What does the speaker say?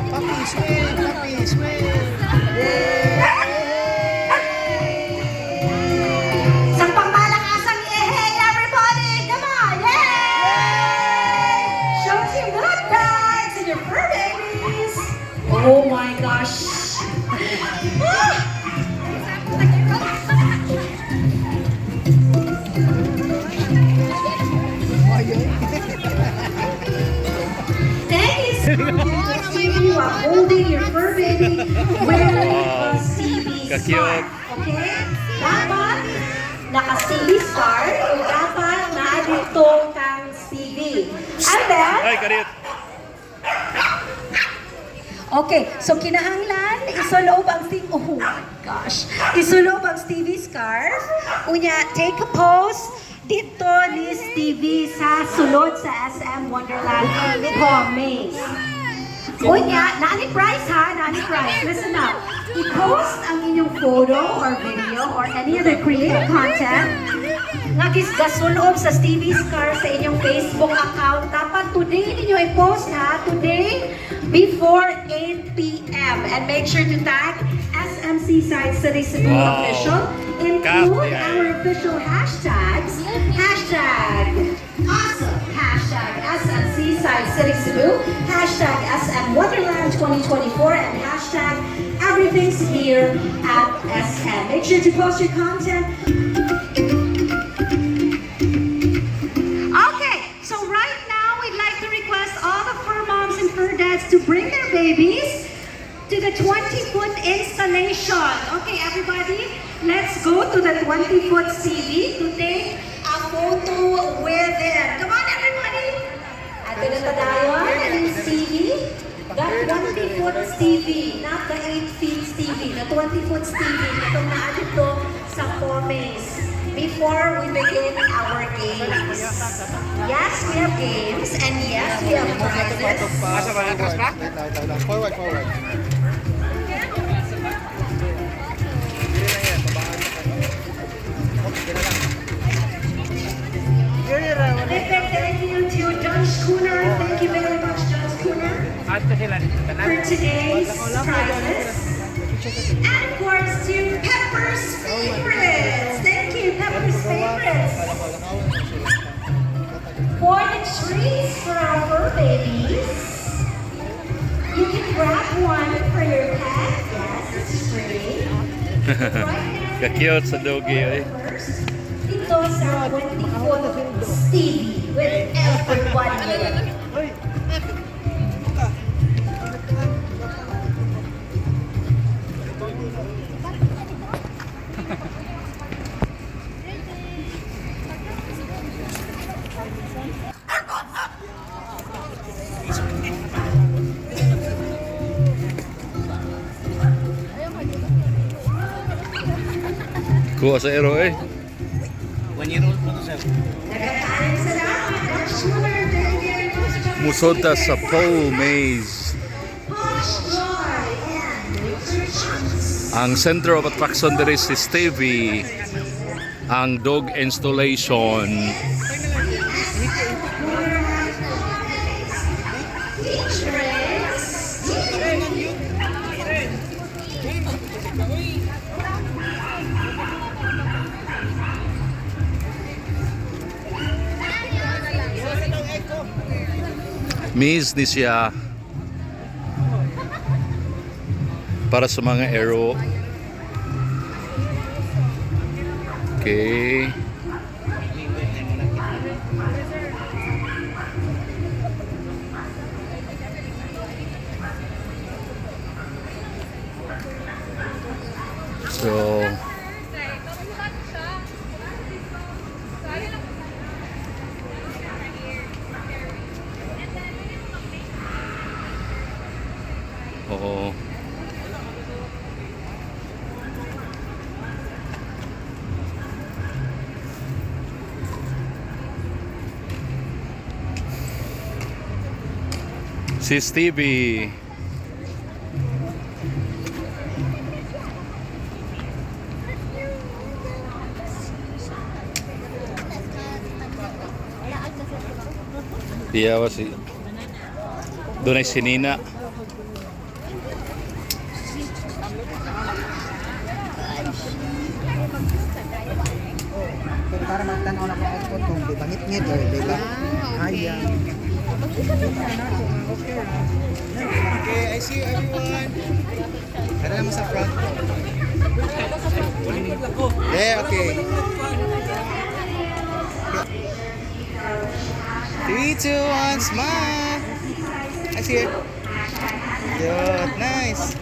Puppy, swing! Puppy, swing! Isang pangmalakasang yehey, everybody! Come on! Yay! Show us your good bags and your fur babies! Oh my gosh! Ah! Thank you so much. You are holding your fur baby wearing a Stevie Ka-cute. Scarf. Okay? Dapat naka-Stevie scarf o dapat naa dito kang Stevie. And then, Ay, karit. Okay, so kinahanglan isulob ang Stevie. Oh my gosh. Isulob ang Stevie scarf. Unya, take a pose dito ni Stevie sa sulod sa SM Wonderland Maze. Unya, naa ni prize ha, naa ni prize. Listen up. I-post ang inyong photo or video or any other creative content nga gasulob sa Stevie Scar sa inyong Facebook account. Dapat today ninyo i-post ha, today before 8 p.m. And make sure to tag SM Seaside City Cebu Official. Include Kat, yeah. our official hashtags. #awesome, #SMSeasideCityCebu, #SMWonderland2024, and #EverythingsHereAtSM. Make sure to post your content. Okay, so right now we'd like to request all the fur moms and fur dads to bring their babies to the 20-foot installation. Okay, everybody, let's go to the 20-foot CV to take a photo with it. Come on, everybody. Ato na padayon, ang Stevie. The 20-foot Stevie, not the 8 feet Stevie. The 20-foot Stevie. Itong naa dito sa Pomes before we begin our games. Yes, we have games, and yes, we have prizes. Asa ba? Atras pa? Wait lang, wait lang. Forward, forward. Hindi na yan, babaan na kayo. Okay, na lang. Big, big thank you to John Schooner. Thank you very much, John Schooner, for today's prizes. And of course, to Pepper's Favorites. Thank you, Pepper's Favorites, for the treats for our fur babies. You can grab one for your pet. Yes, it's free. Right now, Ka-cute sa doggy, eh. first, dito sa 20-foot Stevie with everybody. Uy! Kuha sa ero eh. 1 year old po to, sir. Nagkakain salamat. Dutch Schooner, thank you very much. Musod ta sa pole maze. Posh Joy and Nature Treats. Ang center of attraction diri si Stevie. Ang dog installation. Featuring Stevie. Maze ni siya para sa mga ero. Okay. So, oo. Si Stevie. Iya ba si Doon ay si Nina. Pero para magtanaw na ko output kung di ba ngit-ngit or di ba? Ayan. Okay, I see you, everyone. Tara naman sa front. Yeah, okay. Three, two, one, smile. I see it. Good, nice.